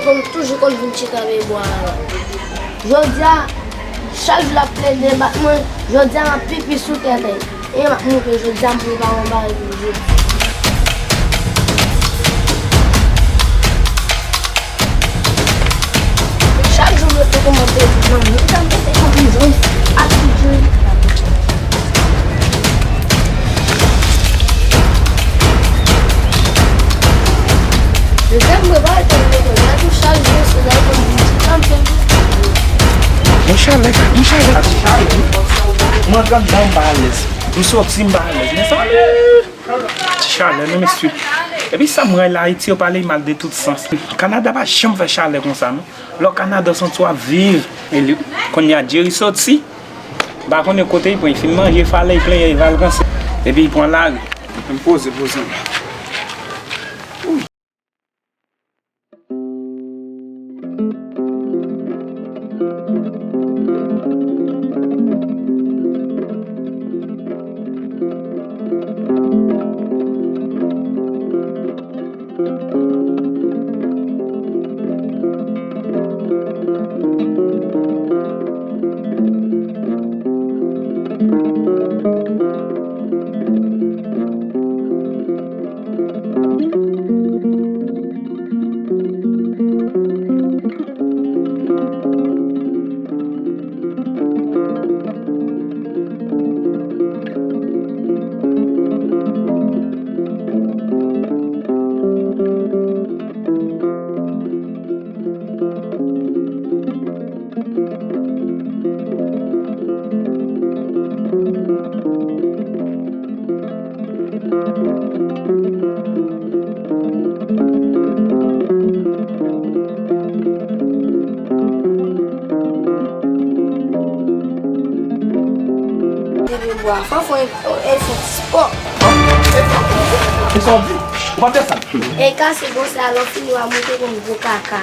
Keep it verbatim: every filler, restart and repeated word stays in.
Konn toujou konn vin chita avè bwa a. Jodi a, chak jou l ap plede bat mwen, jodi a m ap pipi sou tèt li. E m ap montre jodi a m prepare yon bagay pou jodi. Chak jou m rete kòmante nan menm jan m te fè konprizans ak Johnny. Mezanmi, mwen pa rete nan lekòl la tou, chak jou se la pou m vin ti kanpe. Mwen chalè, mwen chalè. Mwen antre anndan, m pa alèz. M soti, m pa alèz. Mezanmi. Ti chalè, non, mesye. Epi sa m wè la, Ayiti, yo pale mal de tout sans. Kanada pa janm fè chalè konsa, non. Lè w Kanada, w santi w ap viv. E li, kounye a, Jerry soti. M pa konnen kote li pran, li fin manje, falè, li plenyen, li va al ranse. Epi li pran lari. M poze, poze m. Depi bwa, fò fò e fò ti spò. E sa w di? Ou p ap desann. E kase konsa, lè w fini w a monte konn gwo kaka.